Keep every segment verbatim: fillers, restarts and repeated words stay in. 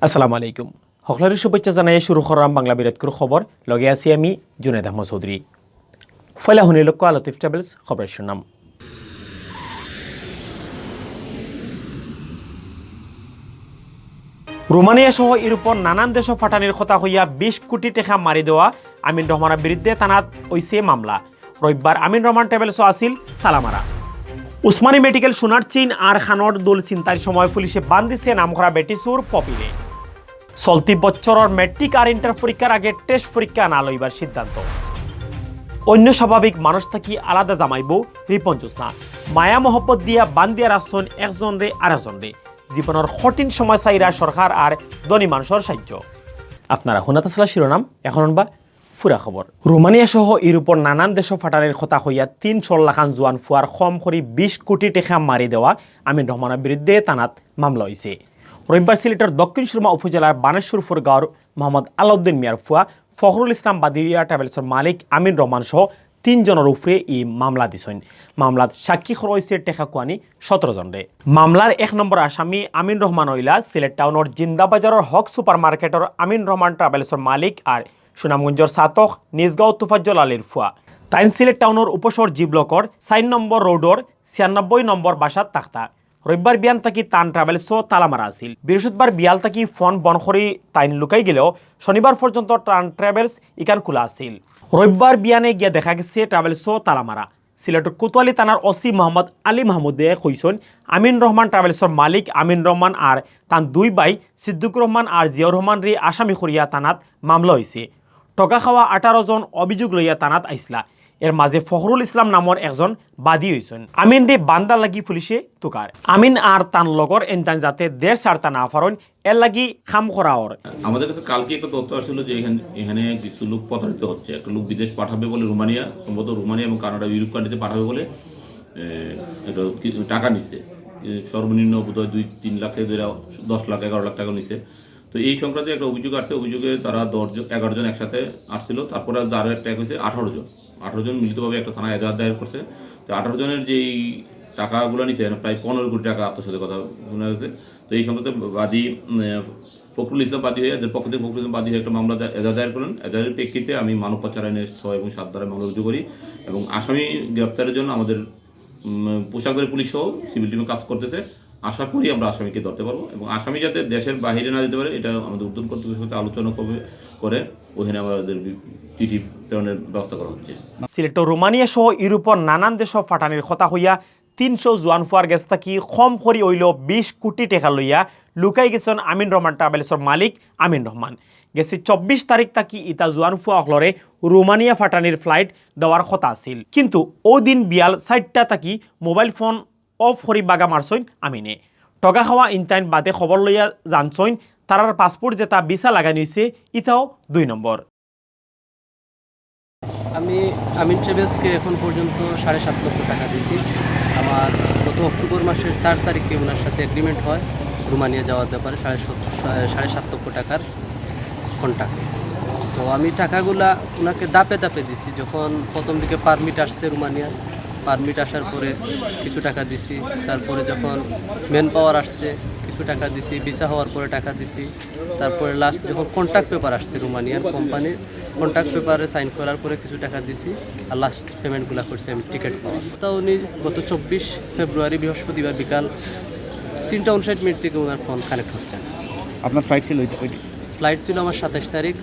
আসসালামু আলাইকুম। হকলরে শুভেচ্ছা জানাইয়া শুরু কররাম বাংলা বিরতকুর খবর। লগে আছি আমি জুনেদ আহমদ চৌধুরী। ফয়লা হুনিলউক্কা লতিফ ট্রাভেলস খবরর শিরোনাম। রোমানিয়া সহ ইউরোপর নানান দেশো ফাটানির কথা কইয়া বিশ কোটি টেকা মারি দেওয়া আমিন রহমানর বিরুদ্ধে থানাত অইছে মামলা। রবিবার আমিন রহমান ট্রাভেলসো আছিল তালামারা। উসমানী মেডিকেল সোনার চেইন আর কানর দুল ছিনতাইর সময় পুলিশে বান্ধিছে নামকরা বেটি চুর পপিরে। চলতি বছরর ম্যাট্রিক আর ইন্টার পরীক্ষার আগে টেস্ট পরীক্ষা না লইবার সিদ্ধান্ত। অন্য স্বাভাবিক মানুষ থাকি আলাদা জামাইবউ রিপন জোসনা। মায়া মহব্বত দিয়া বান্ধিয়া রাখছইন একজনরে আরেকজনরে। জীবনর কঠিন সময় চাইরা সরকার আর ধনী মানুষর সাহায্য। আপনারা হুনাত আছলা শিরোনাম, এখন হুনবা পুরা খবর। রোমানিয়া সহ ইউরোপর নানান দেশো ফাটানির কথা কইয়া তিন সল্লাখান জোয়ান ফুয়ার কম করি বিশ কোটি টেকা মারি দেওয়া আমিন রহমানর বিরুদ্ধে থানাত মামলা অইছে। রবিবার সিলেটর দক্ষিণ সুরমা উপজেলার বানেশ্বরপুর গাঁওর মোহাম্মদ আলাউদ্দিন মিয়ার ফুয়া ফখরুল ইসলাম বাদী অইয়া ট্রাভেলসর মালিক আমিন রহমান সহ তিনজনর উপরে ই মামলা দিছইন। মামলাত সাক্ষী করা অইছে টেকা খুয়ানি সতেরো জনরে। মামলার এক নম্বর আসামি আমিন রহমান অইলা সিলেট টাউনর জিন্দাবাজারর হক সুপার মার্কেটর আমিন রহমান ট্রাভেলসর মালিক আর সুনামগঞ্জর ছাতক নিজগাঁও তুফাজ্জল আলীর ফুয়া। তাইন সিলেট টাউনর উপশহর জি ব্লকর চাইর নম্বর রোডর ছিয়ানব্বই নম্বর বাসাত থাকতা। রবিবার বিয়ান থাকি তান ট্রাভেলসো তালা মারা আছিল। বৃহস্পতিবার বিয়াল থাকি ফোন বন্ধ করি তাইন লুকাই গেলেও শনিবার পর্যন্ত তান ট্রাভেলস ইখান খোলা আছিল। রবিবার বিয়ানে গিয়া দেখা গেছে ট্রাভেলসো তালা মারা। সিলেটর কোতোয়ালি থানার ওসি মোহাম্মদ আলী মাহমুদে কইছইন, আমিন রহমান ট্রাভেলসর মালিক আমিন রহমান আর তান দুই ভাই সিদ্দিকুর রহমান আর জিয়াউর রহমানরে আসামি করিয়া থানাত মামলা অইছে। ঠগা খাওয়া আঠারো জন অভিযোগ লইয়া থানাত আইছলা। এর মাঝে ফখরুল ইসলাম নামর একজন বাদী অইছইন। আমিনরে বান্ধার লাগি পুলিশে তুকার। আমিন আর তান লগর এনতাইন যাতে দেশ ছাড়তা না পারইন, এর লাগি কাম করা অর। আমাদের কাছে কালকে একটা তথ্য আসছিল যে এখানে, এখানে কিছু লোক প্রতারিত হচ্ছে। একটা লোক বিদেশ পাঠাবে বলে রোমানিয়া, সম্ভবত রোমানিয়া এবং কানাডা, ইউরোপ কান্ট্রিতে পাঠাবে বলে, এ, একটা কি, টাকা নিছে। এ, সর্বনিম্ন বোধহয় দুই তিন লাখ থেকে ধরে দশ লাখ, এগারো লাখ টাকা নিছে। তো এই সংক্রান্ত একটা অভিযোগ আসছে। অভিযোগে তারা দশ জন, এগারো জন একসাথে আসছিল। তারপরে আরও একটা এক হয়েছে আঠারো জন। আঠারো জন মিলিতভাবে একটা থানায় এজাহার দায়ের করছে। তো আঠারো জনের যে এই টাকাগুলো নিছে, প্রায় পনেরো কোটি টাকা আত্মসাতের কথা শোনা গেছে। তো এই সংক্রান্ত বাদী, উম, ফখরুল ইসলাম বাদী হয়ে, এদের পক্ষ থেকে ফখরুল ইসলাম বাদী হয়ে একটা মামলা দা-, এজাহার দায়ের করেন। এজাহারের প্রেক্ষিতে আমি মানব পাচার আইনে ছয় এবং সাত ধারায় মামলা রুজু করি এবং আসামি গ্রেপ্তারের জন্য আমাদের, উম, পোশাকধারী পুলিশ সহ সিভিল টিমে কাজ করতেছে। আশা করি আমরা আসামিকে ধরতে পারবো এবং আসামি যাতে দেশের বাইরে না যেতে পারে, এটা আমাদের ঊর্ধ্বতন কর্তৃপক্ষের সাথে আলোচনা করবে, করে ওখানে আমাদের চিঠি প্রেরণের ব্যবস্থা করা হচ্ছে। সিলেটো রোমানিয়া সহ ইউরোপর নানান দেশো ফাটানির কথা কইয়া তিনশো জোয়ান ফুয়ার গেছ থাকি কম করি অইলেও বিশ কোটি টেকা লইয়া লুকাই গেছইন আমিন রহমান ট্রাভেলসর মালিক আমিন রহমান। গেছে চব্বিশ তারিখ থাকি ইতা জোয়ান ফুয়া অকলরে রোমানিয়া ফাটানির ফ্লাইট দেওয়ার কথা আছিল, কিন্তু অউ দিন বিয়াল চাইরটা থাকি মোবাইল ফোন অফ করি বাগা মারছইন আমিনে। ঠগা খাওয়া ইনতাইন বাদে খবর লইয়া জানছইন তারার পাসপোর্ট যেটা ভিসা লাগানি অইছে, ইটাও দুই নম্বর। আমি আমিন ট্রাভেলসকে এখন পর্যন্ত সাড়ে সাত লক্ষ টাকা দিছি। আমার গত অক্টোবর মাসের চার তারিখে ওনার সাথে এগ্রিমেন্ট হয় রোমানিয়া যাওয়ার ব্যাপারে সাড়ে সাত, সাড়ে সাত লক্ষ টাকার কন্ট্রাক্ট। তো আমি টাকাগুলা ওনাকে ধাপে ধাপে দিছি। যখন প্রথম দিকে পারমিট আসছে রোমানিয়ার, পারমিট আসার পরে কিছু টাকা দিছি, তারপরে যখন ম্যান পাওয়ার আসছে কিছু টাকা দিছি, ভিসা হওয়ার পরে টাকা দিছি, তারপরে লাস্ট যখন কন্ট্রাক্ট পেপার আসছে রোমানিয়ার কোম্পানির, কন্ট্রাক্ট পেপারে সাইন করার পরে কিছু টাকা দিছি, আর লাস্ট পেমেন্টগুলো করছি আমি টিকিট পাওয়ার। তা উনি গত চব্বিশ ফেব্রুয়ারি বৃহস্পতিবার বিকাল তিনটা উনষাট মিনিট থেকে ওনার ফোন কানেক্ট হচ্ছে না। আপনার ফ্লাইট ছিল ওই, ওই ফ্লাইট ছিল আমার সাতাশ তারিখ,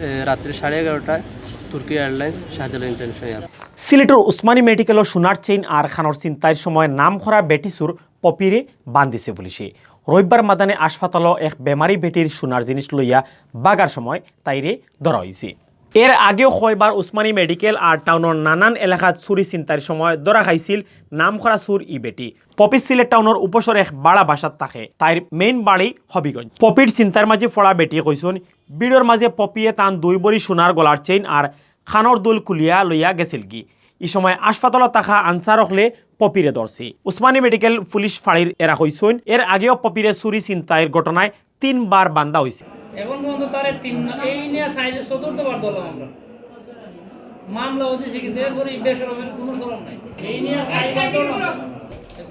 এ, রাত্রে সাড়ে এগারোটায় তুর্কি এয়ারলাইন্স শাহজালাল ইন্টারন্যাশনাল এয়ারপোর্ট। সিলেটর উসমানী মেডিকেলর সোনার চেইন আর কানর ছিনতাইর সময় নাম করা বেটি চুর পপিরে বান্ধিছে পুলিশে। রবিবার মাদানে হাসপাতালো এক বেমারি বেটির সোনার জিনিস লইয়া বাগার সময় তাইরে ধরা অইছে। এর আগেও কয়বার উসমানী মেডিকেল আর টাউনর নানান এলাকাত চুরি ছিনতাইর সময় ধরা খাইছিল নাম করা চুর ই বেটি। পপি সিলেট টাউনর উপশহর এক ভাড়া বাসাত থাকে। তাইর মেইন বাড়ি হবিগঞ্জ। পপির ছিনতাইর মাঝে পড়া বেটিয়ে কইছইন, ভিড়র মাঝে পপিয়ে তান দুই ভরি সোনার গলার চেইন আর কানর দুল খুলিয়া লইয়া গেছিলগি। ই সময় হাসপাতালো থাকা আনসার অকলে পপিরে ধরছে। উসমানী মেডিকেল পুলিশ ফাঁড়ির এরা কইছইন, এর আগেও পপিরে চুরি ছিনতাইর ঘটনায় তিনবার বান্ধা অইছে। এখন পর্যন্ত তারে তিন, এই নিয়া চাইর, চতুর্থবার ধরলাম আমরা। মামলাও দিছি, কিন্তু এরপরে এই বেশরমের কোনো শরম নাই। এই নিয়া চাইরবার ধরলাম।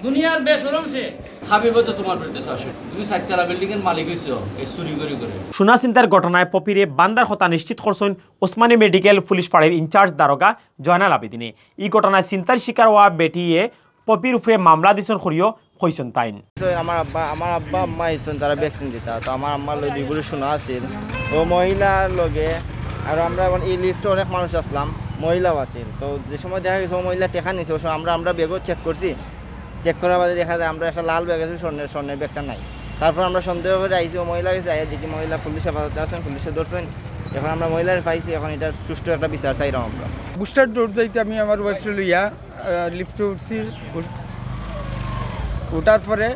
দুনিয়ার বেশরম সে। হাবিব তো তোমার বিরুদ্ধে চারশো। তুমি চারতলা বিল্ডিং এর মালিক হইছো এই চুরি করি করে। সোনা ছিনতাইর ঘটনায় পপিরে বান্দার কথা নিশ্চিত করছইন ওসমানী মেডিকেল পুলিশ ফাঁড়ির ইনচার্জ দারোগা জয়নাল আবেদিনে। ই ঘটনায় ছিনতাইর শিকার হওয়া বেটিয়ে পপির উপরে মামলা দিছইন করিও কইছইন তাইন। তো আমার আব্বা আমার আব্বা আম্মা আইছইন, তারা ভ্যাকসিন দিতা। তো আমার আম্মার লগে দুই ভরি সোনা আছিল, ও মহিলার লগে। আর আমরা এখন এই লিফটে অনেক মানুষ আসলাম, মহিলাও আছিল। তো যে সময় দেখা গেছে ও মহিলা টেকা নিছে, ওই সময় আমরা আমরা ব্যাগও চেক করছি। চেক করার বাদে দেখা যায় আমরা একটা লাল ব্যাগ আছে, স্বর্ণের স্বর্ণের ব্যাগটা নাই। তারপর আমরা সন্দেহ করে আইছি ও মহিলার কাছে, আইয়া দেখি মহিলা পুলিশ হেফাজতে আছেন, পুলিশে ধরছেন। এখন আমরা মহিলার পাইছি, এখন এটার সুষ্ঠু একটা বিচার চাইলাম আমরা। বুস্টার ডোর যাইতে আমি আমার ওয়াইফরে লইয়া লিফটে উঠছি। উঠ- উঠার পরে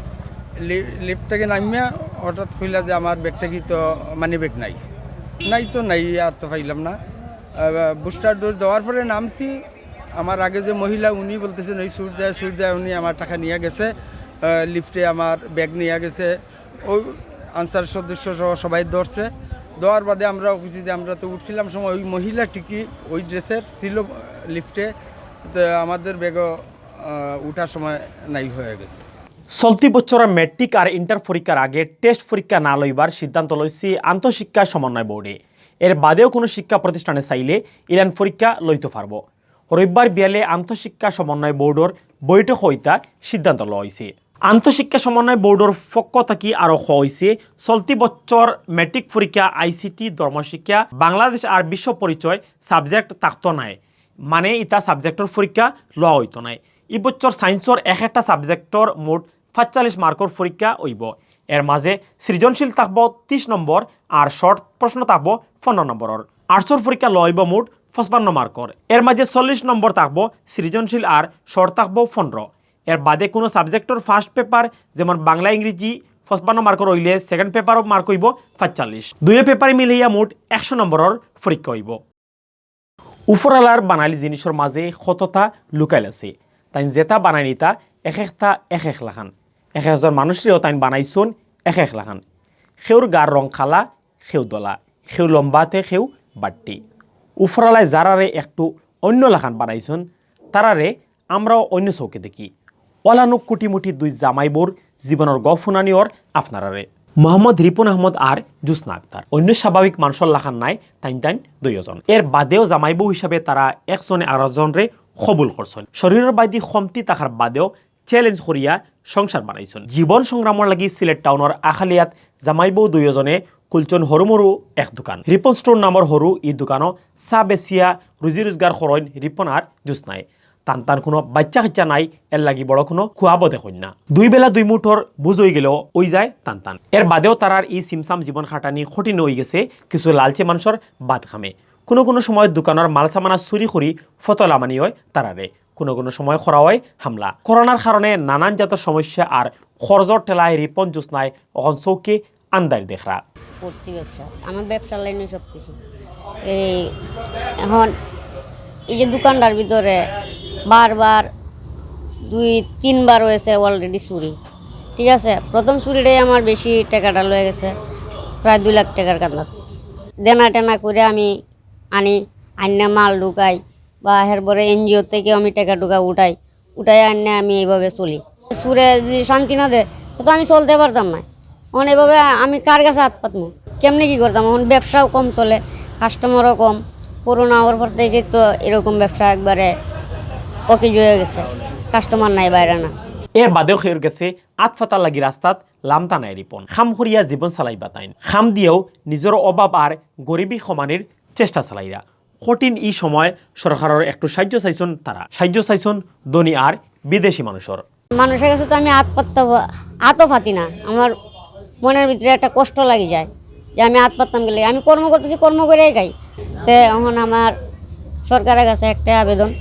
লি- লিফট থেকে নামিয়া হঠাৎ কইলা যে আমার ব্যাগ থেকে তো মানি ব্যাগ নাই। নাই তো নাই, আর তো পাইলাম না। বুস্টার ডোর দেওয়ার পরে নামছি। আমার আগে যে মহিলা, উনি বলতেছেন ওই সুর দেয় সুর দেয়, উনি আমার টাকা নিয়ে গেছে। লিফটে আমার ব্যাগ নিয়ে গেছে। ওই আনসার সদস্য সহ সবাই ধরছে। দেওয়ার বাদে আমরা অফিসে যে আমরা তো উঠছিলাম সময় ওই মহিলা ঠিকই ওই ড্রেসের ছিল লিফটে। তো আমাদের ব্যাগও উঠার সময় নাই হয়ে গেছে। চলতি বছরর মেট্রিক আর ইন্টার পরীক্ষার আগে টেস্ট পরীক্ষা না লইবার সিদ্ধান্ত লইছে আন্তঃশিক্ষা সমন্বয় বোর্ডে। এর বাদেও কোনো শিক্ষা প্রতিষ্ঠানে চাইলে ইলান পরীক্ষা লইতে পারবো। রবিবার বিয়ালে আন্তঃশিক্ষা সমন্বয় বোর্ডর বৈঠক হইতা সিদ্ধান্ত লওয়া হয়েছে। আন্তঃশিক্ষা সমন্বয় বোর্ডর পক্ষ থাকি আরও কওয়া হয়েছে, চলতি বছর মেট্রিক পরীক্ষা আইসিটি, ধর্মশিক্ষা, বাংলাদেশ আর বিশ্ব পরিচয় সাবজেক্ট থাকতো নায়, মানে ইতা সাবজেক্টর পরীক্ষা লওয়া হইতো নায়। ই বছর সায়েন্সর এক একটা সাবজেক্টর মোট পাঁচচল্লিশ মার্কর পরীক্ষা হইব। এর মাঝে সৃজনশীল থাকবো ত্রিশ নম্বর আর শর্ট প্রশ্ন থাকবো পনেরো নম্বরর। আর্টসর পরীক্ষা লওয়া হইব মোট পঁচপান্ন মার্কর। এর মাঝে চল্লিশ নম্বর থাকবো সৃজনশীল আর শর্ট থাকবো পনেরো। এর বাদে কোনো সাবজেক্টর ফার্স্ট পেপার যেমন বাংলা ইংরেজি পঁচপান্ন মার্কর হইলে সেকেন্ড পেপারও মার্ক হইব পাঁচচল্লিশ। দুইও পেপার মিলাইয়া মোট একশো নম্বরর পরীক্ষা হইব। উপরআলার বানাইল জিনিসর মাঝে কততা লুকাইল আছে। তাইন যেতা বানাইন ইতা এক একটা এক এক লাখান। এক একজন মানুষরেও তাইন বানাইছইন এক এক লাখান। কেউর গার রং কালা, কেউ ধলা, কেউ লম্বা তে কেউ বাট্টি। উপরআলায় যারারে একটু অন্য লাখান বানাইছইন, তারারে আমরাও অন্য চউখে দেখি। অলানু কুটিমুটি দুই জামাইবউর জীবনর গফ হুনানি অর আপনারারে। মোহাম্মদ রিপন আহমদ আর জোসনা আক্তার অন্য স্বাভাবিক মানষর লাখান নায়, তাইন তাইন দুইওজন। এর বাদেও জামাইবউ হিসাবে তারা একজনে আরকজনরে কবুল করছইন। শরীরর বায়দি কমতি থাকার বাদেও চ্যালেঞ্জ করিয়া সংসার বানাইছইন। জীবন সংগ্রামর লাগি সিলেট টাউনর আখালিয়াত জামাইবউ দুইওজনে খুলছইন হুরুমুরু এক দোকান। রিপন স্টোর নামর হুরু ই দোকানো চা বেচিয়া রুজি রোজগার করইন রিপন আর জোসনায়। তান তান কোনো বাইচ্চা কাইচ্চা নাই, এর লাগি বড় কোনো খুয়াবও দেখইন না। দুই বেলা দুই মুঠর বুঝ অইগেলেও অইযায় তান তান। এর বাদেও তারার ই সিমসাম জীবন খাটানি কঠিন অইগেছে কিছু লালচে মানষর বাদ কামে। কোনো কোনো সময় দোকানর মাল সামানা চুরি করি ফতো লামানি অয় তারারে। কোনো কোনো সময় করা অয় হামলা। করোনার কারণে নানান জাতর সমস্যা আর খরচর ঠেলায় রিপন জোসনায় অখন চউখে আন্দাইর দেখরা। করছি ব্যবসা, আমার ব্যবসার লাইনে সব কিছু। এই এখন এই যে দোকানটার ভিতরে বারবার দুই তিনবার হয়েছে অলরেডি চুরি। ঠিক আছে, প্রথম চুরিটাই আমার বেশি টাকাটা লয়ে গেছে, প্রায় দুই লাখ টাকার কান্দাত। দেনা টেনা করে আমি আনি, আইনা মাল ঢুকাই বা এরপরে এনজিও থেকে আমি টাকা টুকা উঠাই, উঠাই আইনা আমি এইভাবে চলি। চুরে যদি শান্তি না দেয়, তো আমি চলতে পারতাম না। এখন এইভাবে আমি কার কাছে হাত পাতমু, কেমনে কি করতাম? এখন ব্যবসাও কম চলে, কাস্টমারও কম। করোনা হওয়ার পর থেকে তো এরকম ব্যবসা একবারে অকেজ হয়ে গেছে, কাস্টমার নাই, বাইরে না। এর বাদেও কেউর গেছে আত ফাতার লাগি রাস্তাত লামতা নায় রিপন। কাম করিয়া জীবন চালাইবা তাইন। কাম দিয়াও নিজর অভাব আর গরিবি কমানির চেষ্টা চালাইরা। কঠিন ই সময় সরকারর একটু সাহায্য চাইছইন তারা। সাহায্য চাইছইন ধনী আর বিদেশি মানষর। মানুষের কাছে তো আমি আত পাততে, আতও পাতি না। আমার মনের ভিতরে একটা কষ্ট লাগি যায় যে আমি আত পাততাম গেলে। আমি কর্ম করতেছি, কর্ম করেই খাই। তে এখন আমার সরকারের কাছে একটা আবেদন,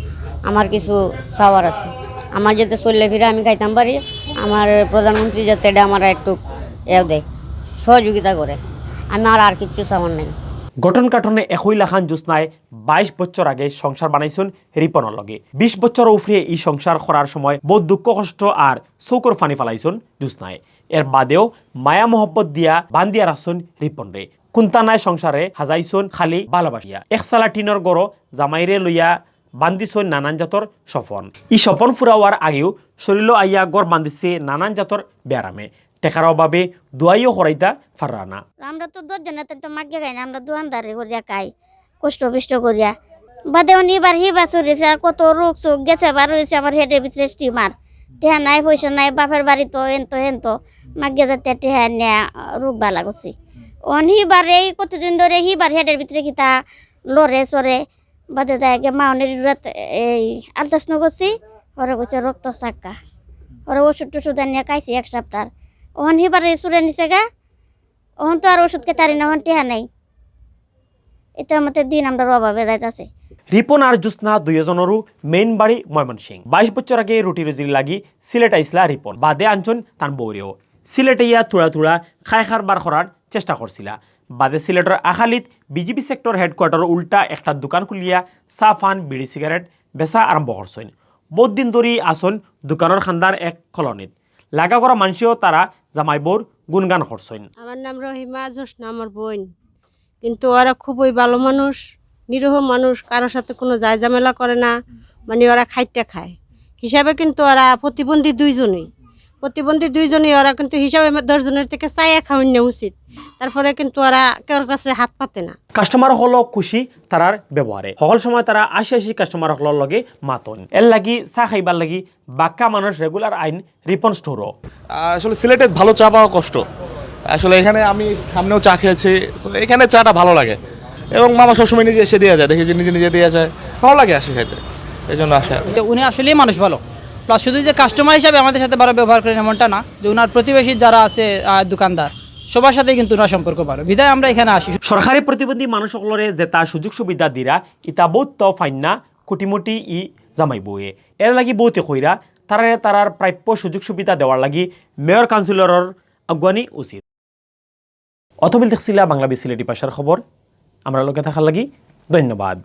আমার কিছু চাওয়ার আছে। আমার যাতে চললে ফিরে আমি খাইতাম পারি, আমার প্রধানমন্ত্রী যাতে এটা আমার একটু এ দেয়, সহযোগিতা করে। আমি আর, আর কিচ্ছু চাওয়ার নেই। গঠন কাঠনে একই লাখান জোসনায় বাইশ বছর আগে সংসার বানাইছইন রিপনর লগে। বিশ বছর উপরে ই সংসার করার সময় বহুত দুঃখ কষ্ট আর চউখর পানি ফালাইছইন জোসনায়। এর বাদেও মায়া মহব্বত দিয়া বান্ধিয়া রাখছইন রিপনরে। কুন্তা নাই সংসারে হাজাইছইন খালি ভালোবাসিয়া। এক চালা টিনর ঘরো জামাইরে লইয়া বান্ধিছইন নানান জাতর স্বপন। ই স্বপন ফুরা অওয়ার আগেউ শরীলো আইয়া ঘর বান্ধিছে নানান জাতর ব্যারামে। টেকার অভাবে দোয়াইও করাইতা পাররা না। আমরা তো দশ জনে তো মাগিয়া খাই না, আমরা দোয়ানদারি করিয়া খাই, কষ্ট বিষ্ট করিয়া। বাদে অন ইবার হিবার চুরি অইছে, আর কত রোগ চোগ গেছে, বার অইছে আমার হেডের ভিতরে টিউমার। টেহা নাই, পয়সা নাই, বাপের বাড়ি তো এনতো হেনতো, মাগিয়া যাতে টেহা নিয়া রোগ বালা করছি। অন হিবার এই কতদিন ধরে হিবার হেডের ভিতরে কিতা লড়ে চড়ে, বাদে যায় গিয়া মা অনের রাত এই আলতাস নগরছি, ওরে কইছে রক্ত চাক্কা। ওরে ওষুধ টষুধ আনিয়া খাইছি এক সপ্তাহ। অন হিবার চুরে নিছে গা, অন তো আর ওষুধ খেতারি না, অন টেহা নাই। এটা আমাদের দিন আমরার অভাবে যাইতাছে। রিপন আর জোৎস্না দুইজনরও মেইন বাড়ি ময়মনসিংহ। বাইশ বছর আগে রুটি রুজির লাগি সিলেট আইছলা রিপন। বাদে আনছইন তান বউরেও। সিলেটে ইয়া থুড়া থুড়া খাই কারবার করার চেষ্টা করছিলা। বাদে সিলেটর আখালিত বিজিবি সেক্টর হেডকোয়ার্টার উল্টা একটা দোকান খুলিয়া চা, পান, বিড়ি, সিগারেট বেচা আরম্ভ করছইন। বউত দিন ধরি আছইন দোকানর কান্দার এক কলনিত। লাগা করা মানষেও তারা জামাই বউর গুণগান করছইন। আমার নাম রহিমা, জোৎস্না আমার বইন। কিন্তু ওরা খুবই ভালো মানুষ, নিরীহ মানুষ, কারোর সাথে কোনো যায় ঝামেলা করে না, মানে ওরা খাইট্টা খায় হিসাবে। কিন্তু ওরা প্রতিবন্ধী দুইজনই, প্রতিবন্ধী দুইজনই ওরা কিন্তু হিসাবে দশ জনের থেকে চাইয়া খাওয়ান নেওয়া উচিত। তারপরে কিন্তু ওরা কেউর কাছে হাত পাতে না। কাস্টমার অকলও খুশি তারার ব্যবহারে। সকল সময় তারা আশি আশি কাস্টমার অকলর লগে মাতইন। এর লাগি চা খাইবার লাগি বাক্কা মানুষ রেগুলার আইন রিপন স্টোরও। আসলে সিলেটে ভালো চা পাওয়া কষ্ট। আসলে এখানে আমি সামনেও চা খেয়েছি, তো এখানে চাটা ভালো লাগে। এবং মামা সবসময় নিজে এসে দিয়ে যায়, দেখি যে নিজে নিজে দিয়ে যায়, ভালো লাগে আসে খাইতে, এই জন্য আসা। উনি আসলেই মানুষ ভালো, প্লাস শুধু যে কাস্টমার হিসাবে আমাদের সাথে ভালো ব্যবহার করেন এমনটা না, যে ওনার প্রতিবেশী যারা আছে আহ, দোকানদার, সবার সাথেই কিন্তু ওনার সম্পর্ক ভালো, বিধায় আমরা এখানে আসি। সরকারে প্রতিবন্ধী মানুষ অকলরে যেতা সুযোগ সুবিধা দিরা, ইতা বউত তো পাইন না কুটিমুটি ই জামাই বউয়ে। এর লাগি বউতে কইরা তারারে তারার প্রাপ্য সুযোগ সুবিধা দেওয়ার লাগি মেয়র কাউন্সিলরর আগুয়ানি উচিত। অতবিল দেখছিলা বাংলা বি সিলেটি ভাষার খবর। আমরার লগে থাকার লাগি ধন্যবাদ।